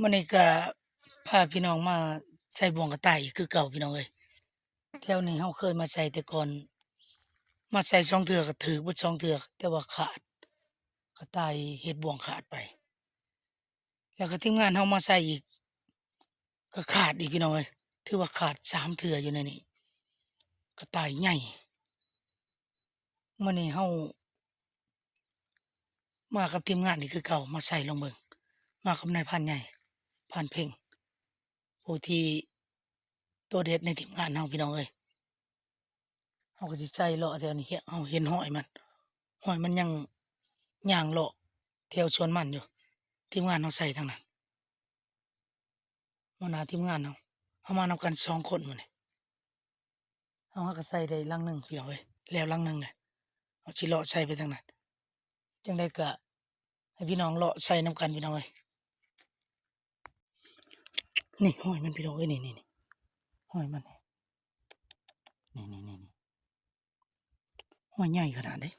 ມື້ນີ້ກະພາພີ່ນ້ອງມາໃສ່ບ່ວງກະຕ່າຍອີກຄືເກົ່າພີ່ນ້ອງເອີຍ. ແຖວນີ້ເຮົາເຄີຍມາໃສ່ແຕ່ກ່ອນ ມາໃສ່ສອງເທື່ອກະຖືກເບິດສອງເທື່ອ ແຕ່ວ່າຂາດ ກະຕ່າຍເຮັດບ່ວງຂາດໄປ. ແລ້ວກະທີມງານເຮົາມາໃສ່ອີກ ກະຂາດອີກພີ່ນ້ອງເອີຍ ຖືວ່າຂາດສາມເທື່ອຢູ່ໃນນີ້ ກະຕ່າຍໃຫຍ່. ມື້ນີ້ເຮົາມາກັບທີມງານອີກຄືເກົ່າ ມາໃສ່ລອງເບິ່ງ ມາກັບນາຍພານໃຫຍ່ ພານເພັງ ຜູ້ທີ່ໂຕເດັດໃນທີມງານເຮົາພີ່ນ້ອງເອີຍ. ເຮົາກະຊິໃສ່ເລາະແຖວນີ້ ເຮົາເຫັນຮອຍມັນ ຮອຍມັນຍັງຍ່າງເລາະແຖວສວນມັນຢູ່. ທີມງານເຮົາໃສ່ທາງນັ້ນ ຫົວໜ້າທີມງານເຮົາ ເຮົາມານຳກັນສອງຄົນມື້ນີ້. ເຮົາຫາກະໃສ່ໄດ້ຫຼັງໜຶ່ງພີ່ນ້ອງເອີຍ ແລ້ວຫຼັງໜຶ່ງແຫຼະ ເຮົາຊິເລາະໃສ່ໄປທາງນັ້ນ. ຈັ່ງໃດກະໃຫ້ພີ່ນ້ອງເລາະໃສ່ນຳກັນພີ່ນ້ອງເອີຍ. ນີ້ຮອຍມັນພີ່ນ້ອງເອີຍ ນີ້ໆໆ ຮອຍມັນ ນີ້ໆໆໆ ຮອຍໃຫຍ່ຂະໜາດເດ້.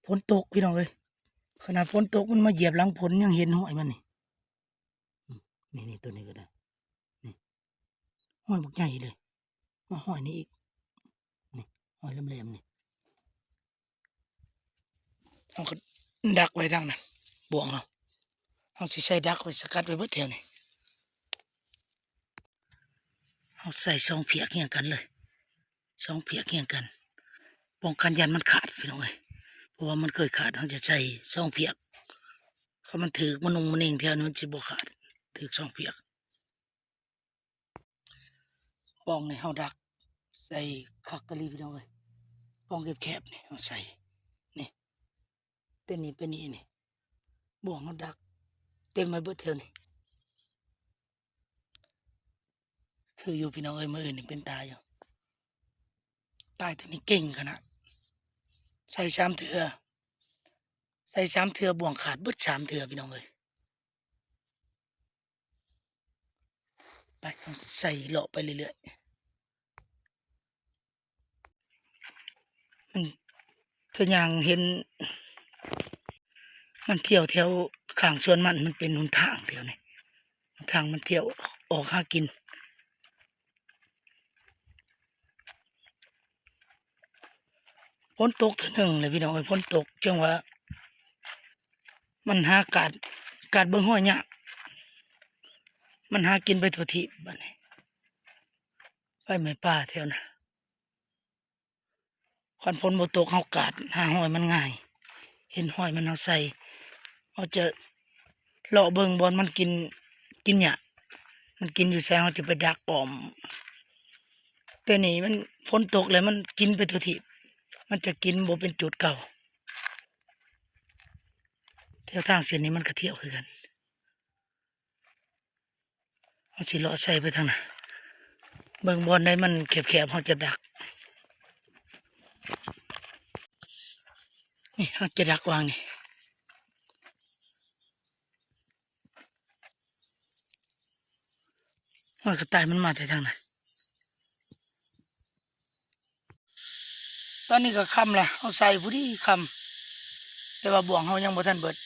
ຝົນຕົກພີ່ນ້ອງເອີຍ ຂະໜາດຝົນຕົກມັນມາຢຽບຫຼັງຝົນຍັງເຫັນຮອຍມັນນີ້. ນີ້ໆ ໂຕນີ້ກະໄດ້ ນີ້ ຮອຍບັກໃຫຍ່ເລີຍ ມາຮອຍນີ້ອີກ ນີ້ຮອຍແຫຼມໆ ນີ້. ເຮົາກະດັກໄວ້ທາງນັ້ນ ບ່ວງເຮົາ ເຮົາຊິໃສ່ດັກໄວ້ ສະກັດໄວ້ເບິດແຖວນີ້. ເຮົາໃສ່ສອງພຽກຮຽງກັນເລີຍ ສອງພຽກຮຽງກັນ ປ້ອງກັນຢ້ານມັນຂາດພີ່ນ້ອງເອີຍ ເພາະວ່າມັນເຄີຍຂາດ ເຮົາຈະໃສ່ສອງພຽກ. ຄັນມັນຖືກມະນຸງມະນິງແຖວນີ້ ມັນຊິບໍ່ຂາດ ຖືກສອງພຽກ. ປ້ອງນີ້ເຮົາດັກໃສ່ຄັກອີ່ຫຼີພີ່ນ້ອງເອີຍ ປ້ອງແຄບໆ ນີ້ເຮົາໃສ່ ນີ້ ແຕ່ນີ້ໄປນີ້ ນີ້ ບ່ວງເຮົາດັກເຕັມໄວ້ເບິດແຖວນີ້. ຄືຢູ່ພີ່ນ້ອງເອີຍ ມື້ອື່ນນີ້ເປັນຕາຢູ່ ຕາຍໂຕນີ້ເກັ່ງຂະໜາດ ໃສ່ສາມເທື່ອ ໃສ່ສາມເທື່ອ ບ່ວງຂາດເບິດສາມເທື່ອພີ່ນ້ອງເອີຍ. ໄປ ເຮົາໃສ່ເລາະໄປເລື້ອຍໆ ອືມ ຖ້າຍ່າງເຫັນມັນທ່ຽວແຖວຂ້າງສວນມັນ ມັນເປັນຫົນທາງແຖວນີ້ ຫົນທາງມັນທ່ຽວອອກຫາກິນ. ຝົນຕົກເທື່ອໜຶ່ງແຫຼະພີ່ນ້ອງເອີຍ ຝົນຕົກ ຈັ່ງວ່າມັນຫາກາດ ກາດເບິ່ງຮອຍຍາກ ມັນຫາກິນໄປທົ່ວທີບບາດນີ້ ໄຟໄໝ້ປ່າແຖວນັ້ນ. ຄັນຝົນບໍ່ຕົກເຮົາກາດຫາຮອຍມັນງ່າຍ ເຫັນຮອຍມັນເຮົາໃສ່ ເຮົາຈະເລາະເບິ່ງບ່ອນມັນກິນ ກິນຫຍ້າ ມັນກິນຢູ່ໃສ ເຮົາຈະໄປດັກອ້ອມ. ແຕ່ນີ້ມັນຝົນຕົກແລ້ວມັນກິນໄປທົ່ວທີບ ມັນຈະກິນບໍ່ເປັນຈຸດເກົ່າ. ແຖວທາງເສັ້ນນີ້ມັນກະທ່ຽວຄືກັນ. ເຮົາຊິເລາະໃສ່ໄປທາງນັ້ນ ເບິ່ງບ່ອນໃດມັນແຄບໆ ເຮົາຈະດັກ ນີ້ ເຮົາຈະດັກວາງນີ້ ຮອຍກະຕ່າຍມັນມາແຕ່ທາງນັ້ນ. ຕອນນີ້ກະຄ່ຳລະ ເຮົາໃສ່ພໍດີຄ່ຳ ແຕ່ວ່າບ່ວງເຮົາຍັງບໍ່ທັນເບິດ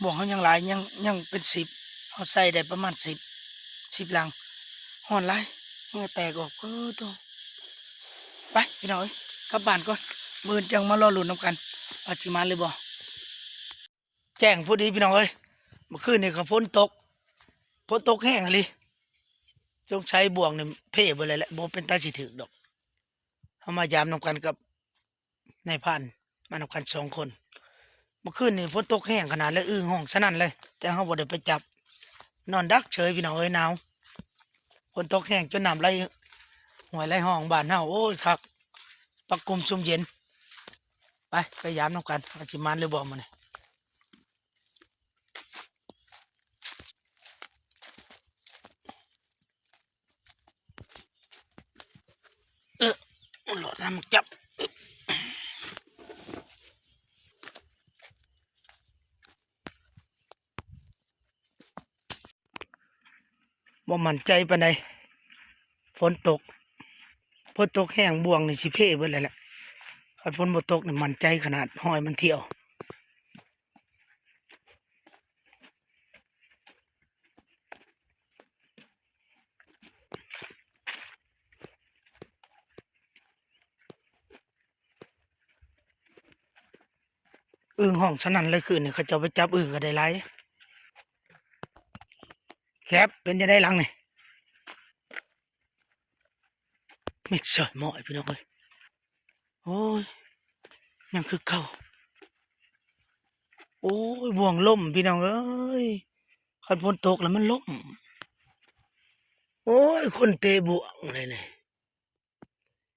ບ່ວງເຮົາຍັງຫຼາຍ ຍັງ ຍັງເປັນສິບ ເຮົາໃສ່ໄດ້ປະມານສິບ ສິບຫຼັງ. ຮ້ອນຫຼາຍ ເຫື່ອແຕກອອກ ເອີ ໂຕ. ໄປພີ່ນ້ອງເອີຍ ກັບບ້ານກ່ອນ ມື້ອື່ນຈັ່ງມາລໍລຸ້ນນຳກັນວ່າຊິມານຫຼືບໍ່. ແຈ້ງພໍດີພີ່ນ້ອງເອີຍ ເມື່ອຄືນນີ້ກະຝົນຕົກ ຝົນຕົກແຮງອີ່ຫຼີ ສົງໄສບ່ວງນີ້ເພເບິດແລ້ວແຫຼະ ບໍ່ເປັນຕາຊິຖືກດອກ. ເຮົາມາຢາມນຳກັນກັບນາຍພານ ມານຳກັນສອງຄົນ. ເມື່ອຄືນນີ້ຝົນຕົກແຮງຂະໜາດເລີຍ ອຶ່ງຮ້ອງສະນັ້ນເລີຍ ແຕ່ເຮົາບໍ່ໄດ້ໄປຈັບ ນອນດັກເສີຍພີ່ນ້ອງເອີຍ ໜາວ. ຝົນຕົກແຮງຈົນນ້ຳໄຫຼ ຫ້ວຍໄຫຼຮ່ອງບ້ານເຮົາ ໂອ້ຍ ຄັກ ປາກກຸ່ມຊຸ່ມເຢັນ. ໄປ ໄປຢາມນຳກັນວ່າຊິໝານຫຼືບໍ່ມື້ນີ້. ເອີ ລອດນຳຈັບ ບໍ່ໝັ້ນໃຈປານໃດ ຝົນຕົກ ຝົນຕົກແຮງ ບ່ວງນີ້ຊິເພເບິດແລ້ວແຫຼະ. ຄັນຝົນບໍ່ຕົກນີ້ໝັ້ນໃຈຂະໜາດ ຮອຍມັນທ່ຽວ. ອຶ່ງຮ້ອງສະໜັ່ນເລີຍຄືນນີ້ ເຂົາເຈົ້າໄປຈັບອຶ່ງກໍໄດ້ຫຼາຍ. ແຄບ ເປັນຈັ່ງໃດຫຼັງນີ້? ເມັດສາຍໝ້ອຍ ພີ່ນ້ອງເອີຍ. ໂອ້ຍ ຍັງຄືເກົ່າ. ໂອ້ຍ ບ່ວງລົ້ມ ພີ່ນ້ອງເອີຍ. ຄັນຝົນຕົກແລ້ວມັນລົ້ມ. ໂອ້ຍ ຄົນເຕະບ່ວງເລີຍນີ້.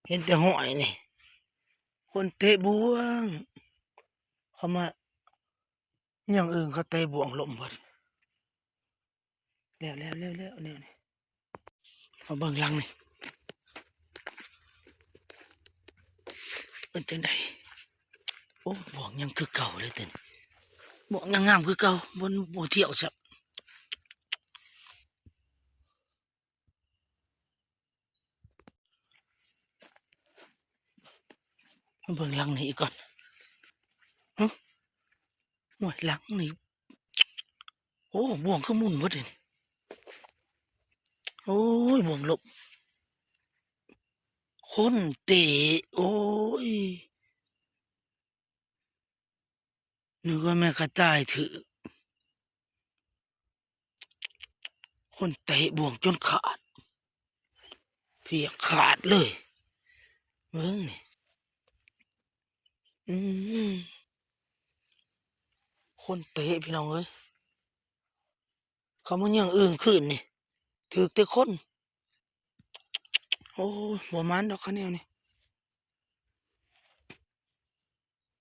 ເຫັນແຕ່ຫ້ອຍນີ້ ຄົນເຕະບ່ວງ ເຂົາມາຍ່ອງອຶ່ງ ເຂົາເຕະບ່ວງລົ້ມເບິດ. ແລ້ວ ແລ້ວ ແລ້ວ ແລ້ວ ແລ້ວນີ້ ມາເບິ່ງຫຼັງນີ້ ເປັນຈັ່ງໃດ? ໂອ້ ບ່ວງຍັງຄືເກົ່າເລີຍ ຕົວນີ້ ບ່ວງຍັງງາມຄືເກົ່າ ບໍ່ ບໍ່ທ່ຽວຊ້ຳ. ມາເບິ່ງຫຼັງນີ້ອີກກ່ອນ. ຫື ໂອ້ຍ ຫຼັງນີ້ ໂອ້ ບ່ວງຄືໝຸ່ນເບິດນີ້. ໂອ້ຍ ບ່ວງລົ້ມ ຄົນເຕະ ໂອ້ຍ. ນຶກວ່າແມ່ນກະຕ່າຍຖືກ ຄົນເຕະບ່ວງຈົນຂາດ ພຽກຂາດເລີຍ. ເບິ່ງນີ້ ອືມ ຄົນເຕະ ພີ່ນ້ອງເອີຍ. ເຂົາມາຍ່ອງອຶ່ງຄືນນີ້ ຖືກແຕ່ຄົນ. ໂອ້ຍ ບໍ່ໝານດອກຄະແນວນີ້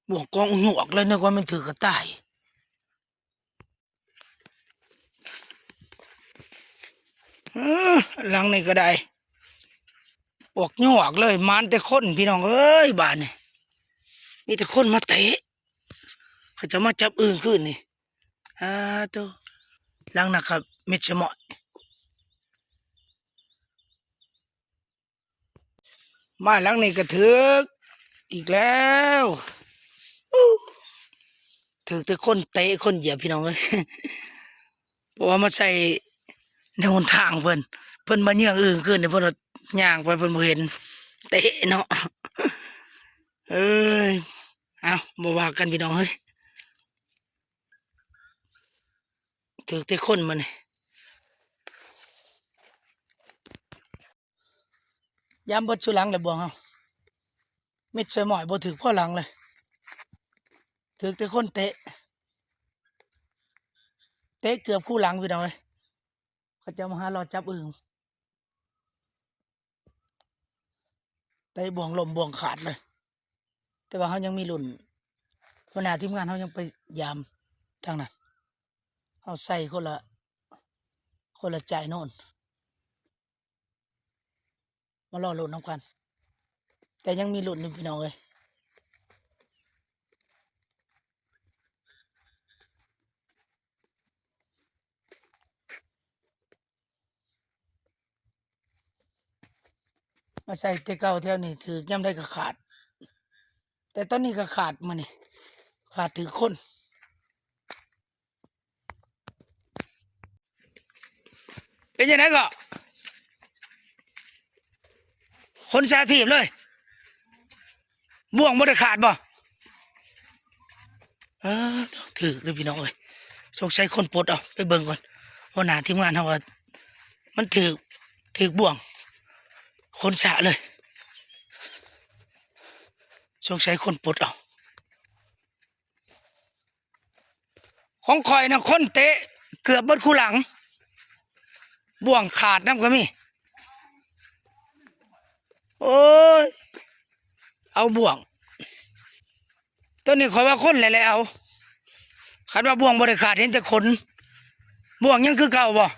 ບ່ວງກອງຫຍວກເລີຍ ນຶກວ່າແມ່ນຖືກກະຕ່າຍ. ເອີ ຫຼັງນີ້ກໍໄດ້ ອອກຍອກເລີຍ ໝານແຕ່ຄົນ ພີ່ນ້ອງເອີຍ. ບາດນີ້ມີແຕ່ຄົນມາເຕະ ເຂົາເຈົ້າມາຈັບອຶ່ງຄືນນີ້. ອາໂຕ ຫຼັງນັ້ນກໍມິດສະໝ້ອຍ. ມາຫຼັງນີ້ກໍຖືກອີກແລ້ວ ອູ້ ຖືກແຕ່ຄົນເຕະຄົນຢຽບ ພີ່ນ້ອງເອີຍ. ເພາະວ່າມາໃສ່ໃນຫົນທາງເພິ່ນ ເພິ່ນມາເຍືອງອຶ່ງຂຶ້ນ ເພິ່ນວ່າຍ່າງໄປເພິ່ນບໍ່ເຫັນ ເຕະເນາະ. ເອີຍ ເອົ້າ ບໍ່ວ່າກັນ ພີ່ນ້ອງເອີຍ ຖືກແຕ່ຄົນມັນ ຍາມເບິດສູ່ຫຼັງແລ້ວ ບ່ວງເຮົາ ມິດໃສ່ໝ້ອຍ ບໍ່ຖືກພໍຫຼັງເລີຍ ຖືກແຕ່ຄົນເຕະ ເຕະເກືອບຄູ່ຫຼັງ ພີ່ນ້ອງເອີຍ. ເຂົາເຈົ້າມາຫາເລາະຈັບອຶ່ງ ເຕະບ່ວງລົ້ມ ບ່ວງຂາດເລີຍ. ແຕ່ວ່າເຮົາຍັງມີລຸ້ນ ຫົວໜ້າທີມງານເຮົາຍັງໄປຢາມທາງນັ້ນ ເຮົາໃສ່ຄົນລະ ຄົນລະຈ່າຍໂນ່ນ ມາລໍລຸ້ນນຳກັນ ແຕ່ຍັງມີລຸ້ນຢູ່ ພີ່ນ້ອງເອີຍ. ມາໃສ່ແຕ່ເກົ່າແຖວນີ້ ຖືກຍາມໃດກໍຂາດ ແຕ່ຕອນນີ້ກໍຂາດ ມື້ນີ້ຂາດຖືກຄົນ. ເປັນຈັ່ງໃດກໍ ຄົນສາທີບເລີຍ ບ່ວງບໍ່ໄດ້ຂາດບໍ່? ເອີ ຖືກເດີພີ່ນ້ອງເອີຍ ສົງໄສຄົນປົດເອົາ ໄປເບິ່ງກ່ອນ ຫົວໜ້າທີມງານເຮົາວ່າ ມັນຖືກ ຖືກບ່ວງ ຄົນສະເລີຍ ສົງໄສຄົນປົດເອົາ. ຂອງຂ້ອຍນະ ຄົນເຕະເກືອບເບິດຄູ່ຫຼັງ ບ່ວງຂາດນຳກໍມີ. ໂອ້ຍ ເອົາບ່ວງ ໂຕນີ້ຂ້ອຍວ່າຄົນແຫຼະ ແຫຼະເອົາ ຄັນວ່າບ່ວງບໍ່ໄດ້ຂາດ ເຫັນແຕ່ຂົນ ບ່ວງຍັງຄືເກົ່າບໍ່?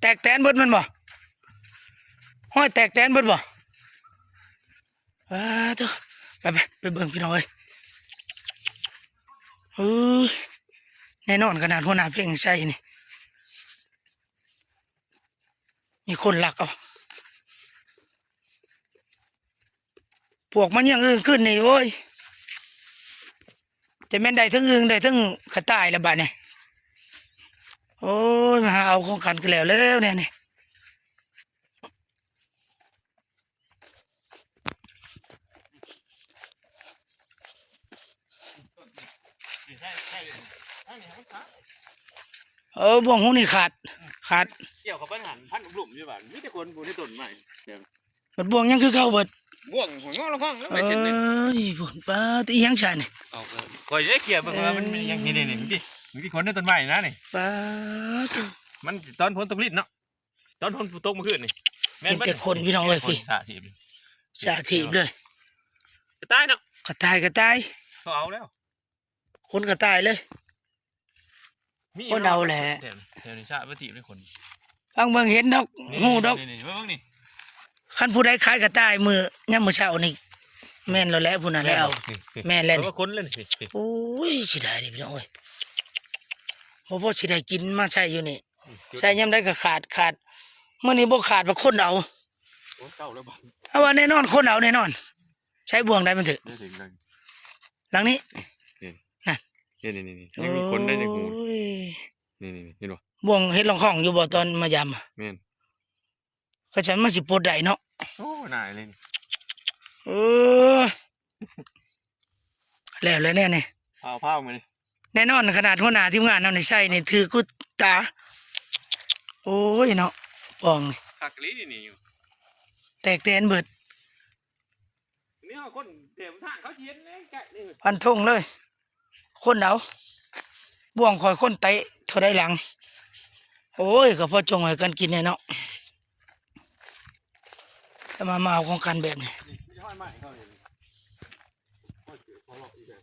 ແຕກແຕນເບິດແມ່ນບໍ່? ຮອຍແຕກແຕນເບິດບໍ່? ປາໂທ້ ໄປ ໄປ ໄປເບິ່ງພີ່ນ້ອງເອີຍ. ເອີຍ ແນ່ນອນຂະໜາດຫົວໜ້າເພັງໃສ່ນີ້ ມີຄົນລັກເອົາ ພວກມາຍ່ຽງອຶ່ງຂຶ້ນນີ້ ໂອ້ຍ ຈະແມ່ນໄດ້ເທິງອຶ່ງ ໄດ້ເທິງກະຕ່າຍລະບາດນີ້. ໂອ້ຍ ມາຫາເອົາຂອງກັນກໍແລ້ວແລ້ວແນວນີ້. ເອີ ບ່ວງຫູນີ້ຂາດ ຂາດ ກ່ຽວເຂົ້າໄປຫັ້ນ ພັນລຸ່ມຢູ່ບ້ານ ມີແຕ່ຄົນປູໃນຕົ້ນໄມ້ ແບບ ບັດບ່ວງຍັງຄືເກົ່າເບິດ ບ່ວງຫົວງໍລະພັງແລ້ວໄປເສັ້ນນີ້ ເອີຍ ພຸ້ນ ປາດ ອີຫຍັງຊະນີ້ ເອົາ ຂ້ອຍໄດ້ເກ່ຽວເບິ່ງວ່າມັນມີຫຍັງ ນີ້ໆໆ ມີ ມີຄົນໃນຕົ້ນໄມ້ນະນີ້ ປາດ ມັນຕອນຝົນຕົກລິນເນາະ ຕອນຝົນຕົກມື້ຄືນນີ້ ແມ່ນ ເຫັນແຕ່ຄົນພີ່ນ້ອງເອີຍ ພີ່ ສາທີບ ສາທີບເລີຍ ກະຕ່າຍເນາະ ກະຕ່າຍ ກະຕ່າຍ ເຂົາເອົາແລ້ວ ຄົນກະຕ່າຍເລີຍ ມີ ຄົນເອົາແຫຼະ ແຖວ ແຖວນີ້ສາມາຕີບໄດ້ຄົນ ຟັງເບິ່ງເຫັນດອກ ນີ້ ຮູ້ດອກ ນີ້ໆ ເບິ່ງນີ້ ຄັນຜູ້ໃດຂາຍກະຕ່າຍມື້ ຍາມມື້ເຊົ້ານີ້ ແມ່ນແລ້ວແຫຼະ ຜູ້ນັ້ນແຫຼະເອົາ ນີ້ໆ ແມ່ນແລ້ວນີ້ ຄົນແລ້ວນີ້ ໂອ້ຍ ເສຍດາຍເດ້ພີ່ນ້ອງເອີຍ ບໍ່ພໍຊິໄດ້ກິນມາໃຊ້ຢູ່ນີ້ ອືມ ໃຊ້ຍາມໃດກໍຂາດ ຂາດ ມື້ນີ້ບໍ່ຂາດ ບາດຄົນເອົາ ໂອ້ຍ ເຈົ້າແລ້ວບາດ ເອົາວ່າແນ່ນອນ ຄົນເອົາແນ່ນອນ ໃຊ້ບ່ວງໃດມັນຖືກ ໄດ້ເຖິງ ຫຼັງນີ້ ນີ້ ນັ້ນ ນີ້ໆໆ ຍັງມີຄົນໄດ້ໃນຫູ ໂອ້ຍ ນີ້ໆໆ ເຫັນບໍ່ ບ່ວງເຮັດລອງຂອງຢູ່ບໍ່ຕອນມາຢາມ ແມ່ນ ເຂົາຈະມາຊິປົດໄດ້ເນາະ ໂອ້ ນາຍເລີຍ ເອີ ແລ້ວແຫຼະແນວນີ້ ພາວໆ ມື້ນີ້ ແນ່ນອນ ຂະໜາດຫົວໜ້າທີມງານເຮົານີ້ໃສ່ນີ້ຖືກກູຕາ ໂອ້ຍເນາະ ປ່ອງນີ້ ຄັກອີ່ຫຼີນີ້ ແຕກແຕນເບິດ ນີ້ເຮົາຄົນແຖວທາງເຂົາຊິເຫັນໃກ້ໆ ນີ້ ຟັນທົງເລີຍ ຄົນເອົາ ບ່ວງຂ້ອຍຄົນເຕະເທົ່າໃດຫຼັງ ໂອ້ຍ ກໍພໍຈົ່ງໃຫ້ກັນກິນແດ່ເນາະ ແຕ່ມາ ມາເອົາຂອງກັນແບບນີ້ ນີ້ ມີຮອຍໄມ້ເຂົາເຫັນ ຮອຍເກີບເຂົາເລາະຢູ່ແບບ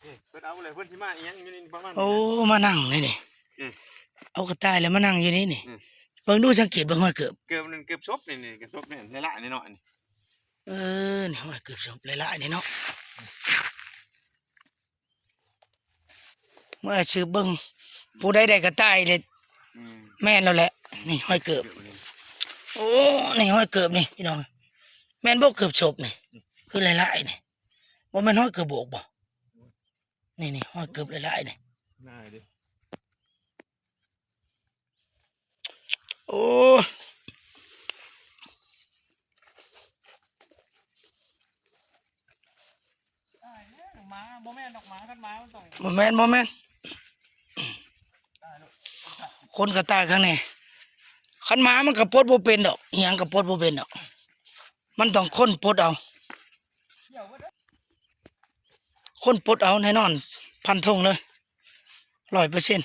ນີ້ ເພິ່ນເອົາເລີຍ ເພິ່ນຊິມາອີ່ຫຍັງຢູ່ນີ້ປະມານ ໂອ້ ນີ້ ມານັ່ງໃນນີ້ ອືມ ເອົາກະຕ່າຍແລ້ວມານັ່ງຢູ່ນີ້ນີ້ ອືມ ເບິ່ງດູ ສັງເກດເບິ່ງຮອຍເກີບ ເກີບນັ້ນ ເກີບສົບນີ້ ນີ້ ເກີບສົບນີ້ ຫຼາຍໆ ນ້ອຍໆ ນີ້ ເອີ ນີ້ຮອຍເກີບສົບຫຼາຍໆ ນີ້ເນາະ ເມື່ອສືບເບິ່ງ ຜູ້ໃດໄດ້ກະຕ່າຍເລີຍ ອືມ ແມ່ນແລ້ວແຫຼະ ນີ້ຮອຍເກີບ ເກີບນີ້ ໂອ້ ນີ້ຮອຍເກີບນີ້ພີ່ນ້ອງ ແມ່ນບໍ່ເກີບສົບນີ້ ອືມ ຄືຫຼາຍໆ ນີ້ ບໍ່ແມ່ນຮອຍເກີບໂບກບໍ່ ນີ້ໆ ຮອຍເກີບຫຼາຍໆ ນີ້ ງ່າຍເດ້ ໂອ້ ໝາ ບໍ່ແມ່ນດອກ ໝາ ຄັນໝາມັນຕ້ອງ ບໍ່ແມ່ນ ບໍ່ແມ່ນ ຄົນກະຕ່າຍຂ້າງໃນ ຄັນໝາມັນກະປົດບໍ່ເປັນດອກ ອີ່ຫຍັງກະປົດບໍ່ເປັນດອກ ມັນຕ້ອງຄົນປົດເອົາ ຄົນປົດເອົາແນ່ນອນ ຟັນທົງເລີຍ ຮ້ອຍເປີເຊັນ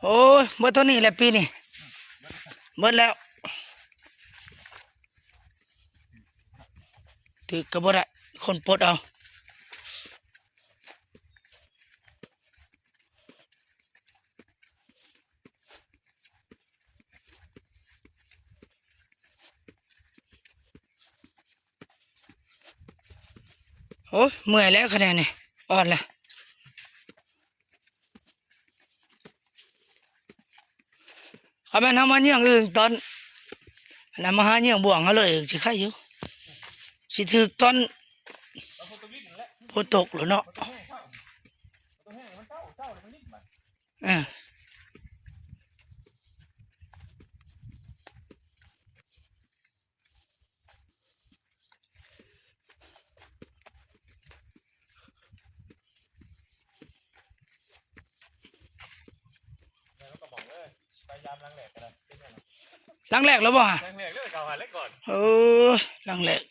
ໂອ້ຍ ເບິດເທົ່ານີ້ແຫຼະປີນີ້ ເບິດແລ້ວ ຖືກກໍບໍ່ໄດ້ ຄົນປົດເອົາ ໂອ້ຍ ເມື່ອຍແລ້ວຄະແນນນີ້ ອ່ອນແລ້ວ ຄັນແມ່ນເຮົາມາເຍືອງອື່ນຕອນ ອັນນັ້ນ ມາຫາເຍືອງບ່ວງເຮົາເລີຍ ຊິໄຄຢູ່ ຊິຖືກຕອນຝົນຕົກໂລດເນາະ ເອີ. ຫຼັງແລກແລ້ວບໍ່? ຫຼັງແລກເລີຍ ເອົາໃຫ້ແລ້ວກ່ອນ ເອີ ຫຼັງແລກ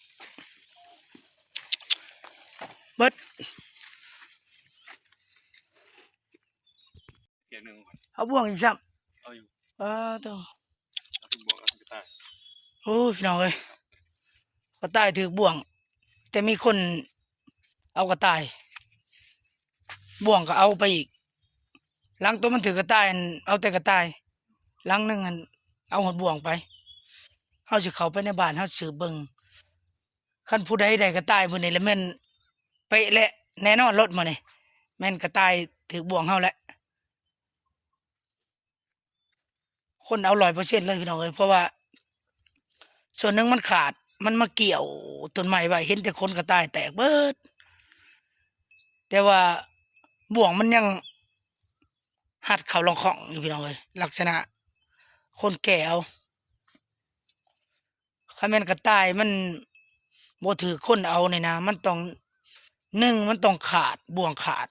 ເບິດ ເອົາບ່ວງອີກຊ້ຳ ເອົາຢູ່ ປາໂທ້ ເອົາທຸກບ່ວງ ເອົາທຸກກະຕ່າຍ ໂອ້ຍ ພີ່ນ້ອງເອີຍ ກະຕ່າຍຖືກບ່ວງ ແຕ່ມີຄົນເອົາກະຕ່າຍ ບ່ວງກໍເອົາໄປອີກ ຫຼັງໂຕມັນຖືກກະຕ່າຍຫັ້ນ ເອົາແຕ່ກະຕ່າຍ ຫຼັງໜຶ່ງຫັ້ນ ເອົາຮອດບ່ວງໄປ ເຮົາຊິເຂົ້າໄປໃນບ້ານ ເຮົາສືບເບິ່ງ ຄັນຜູ້ໃດໄດ້ກະຕ່າຍມື້ນີ້ລະແມ່ນເປະແຫຼະ ແນ່ນອນໂລດມື້ນີ້ ແມ່ນກະຕ່າຍຖືກບ່ວງເຮົາແຫຼະ ຄົນເອົາຮ້ອຍເປີເຊັນເລີຍພີ່ນ້ອງເອີຍ ເພາະວ່າສ່ວນໜຶ່ງມັນຂາດ ມັນມາກ່ຽວຕົ້ນໄມ້ໄວ້ ເຫັນແຕ່ຂົນກະຕ່າຍແຕກເບິດ ແຕ່ວ່າບ່ວງມັນຍັງຮັດເຂົ້າລອງຂອງຢູ່ພີ່ນ້ອງເອີຍ ລັກສະນະຄົນແກ່ເອົາ. ຄັນແມ່ນກະຕ່າຍມັນບໍ່ຖືກຄົນເອົານີ້ນະ ມັນຕ້ອງ ໜຶ່ງ ມັນຕ້ອງຂາດ ບ່ວງຂາດ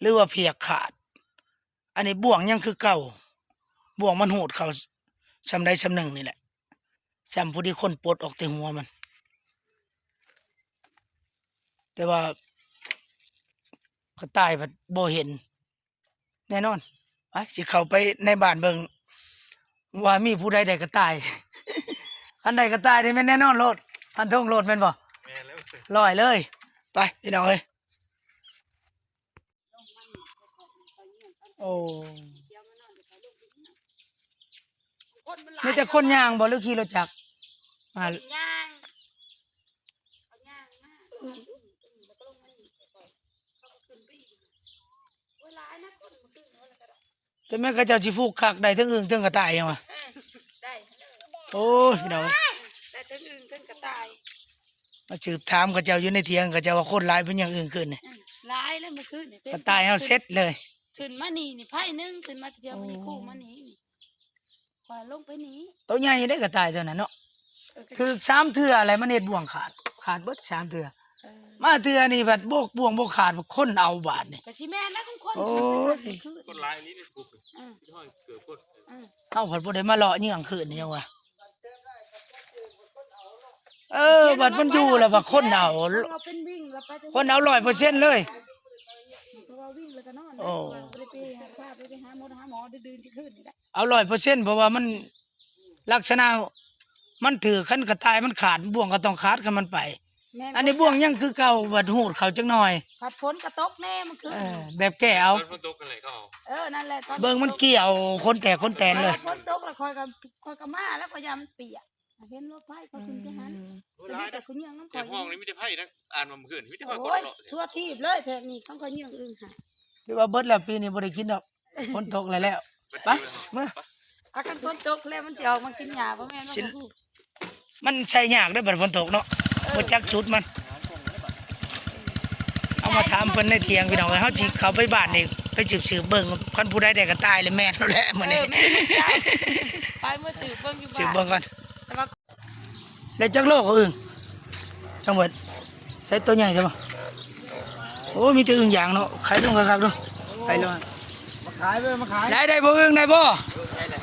ຫຼືວ່າພຽກຂາດ. ອັນນີ້ບ່ວງຍັງຄືເກົ່າ, ບ່ວງມັນຮູດເຂົ້າຊ່ຳໃດຊ່ຳໜຶ່ງນີ້ແຫຼະ, ຊ່ຳພໍດີຄົນປົດອອກແຕ່ຫົວມັນ. ແຕ່ວ່າກະຕ່າຍພັດບໍ່ເຫັນແນ່ນອນ. ໄປ ຊິເຂົ້າໄປໃນບ້ານເບິ່ງວ່າມີຜູ້ໃດໄດ້ກະຕ່າຍ. ຄັນໄດ້ກະຕ່າຍນີ້ແມ່ນແນ່ນອນໂລດ, ຟັນທົງໂລດແມ່ນບໍ່? ແມ່ນແລ້ວ ຮ້ອຍເລີຍ. ໄປ ພີ່ນ້ອງເອີຍ. ໂອ້ ມີແຕ່ຄົນຍ່າງບໍ່ ຫຼືຂີ່ລົດຈັກ? ມາ ຄົນຍ່າງ ຄົນຍ່າງມາ ແລ້ວກໍລົງມານີ້ ແລ້ວກໍເຂົາກໍຂຶ້ນໄປອີກ. ໂອ້ຍ ຫຼາຍນະ ຄົນມັນຂຶ້ນເອົາແລ້ວກໍໄດ້. ແຕ່ແມ່ນເຂົາເຈົ້າຊິຜູກຄັກ ໄດ້ເທິງອຶ່ງເທິງກະຕ່າຍຫຍັງວະ. ເອີ ໄດ້ເລີຍ. ໂອ້ຍ ພີ່ນ້ອງເອີຍ ໄດ້ເທິງອຶ່ງເທິງກະຕ່າຍ. ມາສືບຖາມເຂົາເຈົ້າຢູ່ໃນຖຽງ, ເຂົາເຈົ້າວ່າຄົນຫຼາຍເປັນຫຍັງອຶ່ງຂຶ້ນນີ້? ອືມ ຫຼາຍແລ້ວມື້ຄືນນີ້ ກະຕ່າຍເຮົາເສັດເລີຍ. ຂຶ້ນມານີ້ນີ້ ໄພໜຶ່ງ ຂຶ້ນມາແຖວນີ້ ໂອ້ ຄູ່ມານີ້ ຂ້ອຍລົງໄປນີ້. ໂຕໃຫຍ່ເດ້ກະຕ່າຍໂຕນັ້ນເນາະ. ເອີ ຖືກສາມເທື່ອແລ້ວ ມັນເຮັດບ່ວງຂາດ, ຂາດເບິດສາມເທື່ອ. ເອີ ມາເທື່ອນີ້ບັດບໍ່ ບ່ວງບໍ່ຂາດ ຄົນເອົາບາດນີ້. ກະຊິແມ່ນແລ້ວ ຂອງຄົນ. ໂອ້ຍ ຄົນຫຼາຍອີ່ຫຼີໃນກຸ່ມ. ອືມ ເຮົາພັດບໍ່ໄດ້ມາເລາະເຍືອງຄືນນີ້ຫຍັງວະ. ເອີ ບັດມັນຢູ່ແລ້ວວ່າຄົນເອົາ ຄົນເອົາຮ້ອຍເປີເຊັນເລີຍ. ເພາະວ່າວິ່ງແລ້ວກໍນອນ. ໂອ້ ບໍ່ໄດ້ໄປຫາ ບໍ່ໄດ້ໄປຫາໝໍ ຫາໝໍດື່ນໆຄືນນີ້ແຫຼະ. ເອົາຮ້ອຍເປີເຊັນ ເພາະວ່າມັນ ລັກສະນະມັນຖືກ, ຄັນກະຕ່າຍມັນຂາດ ບ່ວງກໍຕ້ອງຂາດ ຄັນມັນໄປ. ແມ່ນ ອັນນີ້ບ່ວງຍັງຄືເກົ່າ, ບັດຮູດເຂົ້າຈັກໜ້ອຍ. ພັດຝົນກໍຕົກແນ່ມື້ຄືນ. ເອີ ແບບແກ້ເອົາ. ຕອນຝົນຕົກນັ້ນແຫຼະເຂົາເອົາ. ເອີ ນັ້ນແຫຼະ ຕອນ ເບິ່ງມັນກ່ຽວ ຄົນແຕກຄົນແຕນເລີຍ. ຝົນຕົກແລ້ວຂ້ອຍກໍ ຂ້ອຍກໍມາແລ້ວ ຂ້ອຍຢ້ານມັນປຽກ. ເຫັນລົດໄຟເຂົາຂຶ້ນໄປຫັ້ນ. ອືມ ກໍມີແຕ່ຜູ້ຍິງນຳຂ້ອຍ. ແຖວຫ້ອງນີ້ມີແຕ່ໄຜນະ ອ່ານວ່າມື້ຄືນ ມີແຕ່ຂ້ອຍຄົນເລາະ. ໂອ້ຍ ທົ່ວທີບເລີຍແຖວນີ້ ຂອງຂ້ອຍຍິງອຶ່ງຫາ. ຄືວ່າເບິດແລ້ວ ປີນີ້ບໍ່ໄດ້ກິນດອກ. ຝົນຕົກແລ້ວ ແລ້ວ. ໄປ ເມືອ. ອາ ຄັນຝົນຕົກແລ້ວມັນຊິອອກມາກິນຫຍ້າບໍ່ແມ່ນວ່າ ມັນໃຊ້ຍາກເດ້ ບັດຝົນຕົກເນາະ. ເອີ ບໍ່ຈັກຈຸດມັນ. ເຮົາມາຖາມເພິ່ນໃນຖຽງ ພີ່ນ້ອງເອີຍ. ເຮົາຊິເຂົ້າໄປບ້ານນີ້ ໄປສືບໆເບິ່ງ, ຄັນຜູ້ໃດໄດ້ກະຕ່າຍແລ້ວແມ່ນແລ້ວແຫຼະມື້ນີ້. ເອີ ແມ່ນ. ໄປ ເມືອສືບເບິ່ງຢູ່ບ້ານ ສືບເບິ່ງກ່ອນ. ແຕ່ວ່າ ໄດ້ຈັກໂລກໍອຶ່ງທັງເບິດ? ໃສ່ໂຕໃຫຍ່ແທ້ບໍ່? ໂອ້ ມີແຕ່ອຶ່ງຢາງເນາະ. ໄຂ່ລົງຄັກໆດູ ໄຂ່ລົງ. ມາຂາຍເວີຍ ມາຂາຍ. ໄດ້ ໄດ້ບໍ່ອຶ່ງ ໄດ້ບໍ່? ເອີ ໄດ້ແຫຼະ.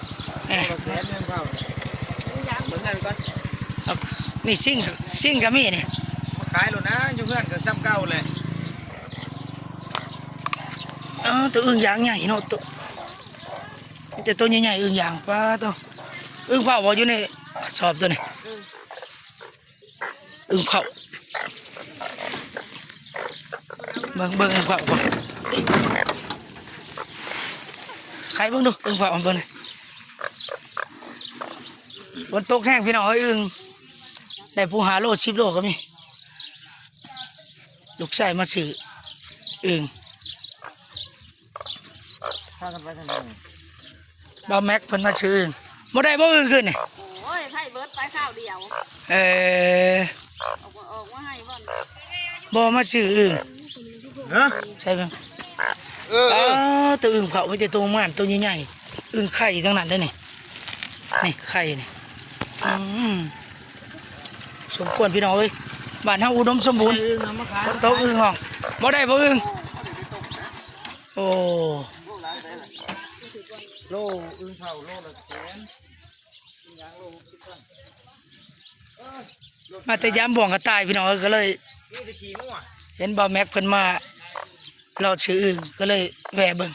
ເອີ ໂລລະແສນເງິນເຂົາ. ເບິ່ງນັ້ນກ່ອນ. ເອົາ ນີ້ຊິງ ຊິງກໍມີນີ້. ມາຂາຍໂລດນະ ຢູ່ເຮືອນກໍຊ່ຳເກົ່າແຫຼະ. ເອີ ໂຕອຶ່ງຢາງໃຫຍ່ເນາະ ໂຕ ມີແຕ່ໂຕໃຫຍ່ໆ ອຶ່ງຢາງ. ປາໂຕ ອຶ່ງເຜົາບໍ່ຢູ່ໃນສອບໂຕນີ້? ອືມ ອຶ່ງເຜົາ. ເບິ່ງ ເບິ່ງອຶ່ງເຜົາກ່ອນ. ໄຂເບິ່ງດູ ອຶ່ງເຜົາເບິ່ງນີ້. ຝົນຕົກແຮງ ພີ່ນ້ອງເອີຍ. ອຶ່ງໄດ້ຜູ້ຫ້າໂລ ສິບໂລກໍມີ. ລູກຊາຍມາຊື້ອຶ່ງ. ພາກັນໄປທາງໃດ? ບ່າວແມັກເພິ່ນມາຊື້ອຶ່ງ. ບໍ່ໄດ້ບໍ່ອຶ່ງຄືນນີ້? ໂອ້ຍ ໄຜເບິດໄປຄາວດຽວ. ເອີ ອອກມາ ອອກມາໃຫ້ບໍ່? ບໍ່ມາຊື້ອຶ່ງ. ຮະ? ໃຊ່ເບິ່ງ. ເອີ ເອີ ໂຕອຶ່ງເຜົາ ມີແຕ່ໂຕງາມ ໂຕໃຫຍ່ໆ. ອຶ່ງໄຂ່ທັງນັ້ນເດ້ນີ້. ນີ້ໄຂ່ນີ້. ອືມ ສົມຄວນພີ່ນ້ອງເອີຍ. ບ້ານເຮົາອຸດົມສົມບູນ. ອຶ່ງເອົາມາຂາຍ. ຝົນຕົກອຶ່ງຮ້ອງ. ບໍ່ໄດ້ບໍ່ອຶ່ງ. ໂອ້ ໂລອຶ່ງເຜົາໂລລະແສນ. ມາແຕ່ຢາມບ່ວງກະຕ່າຍ ພີ່ນ້ອງເອີຍ. ກໍເລີຍ ມີແຕ່ຂີ້ງົວ. ເຫັນບ່າວແມັກເພິ່ນມາເລາະຊື້ອຶ່ງ ກໍເລີຍແວ່ເບິ່ງ.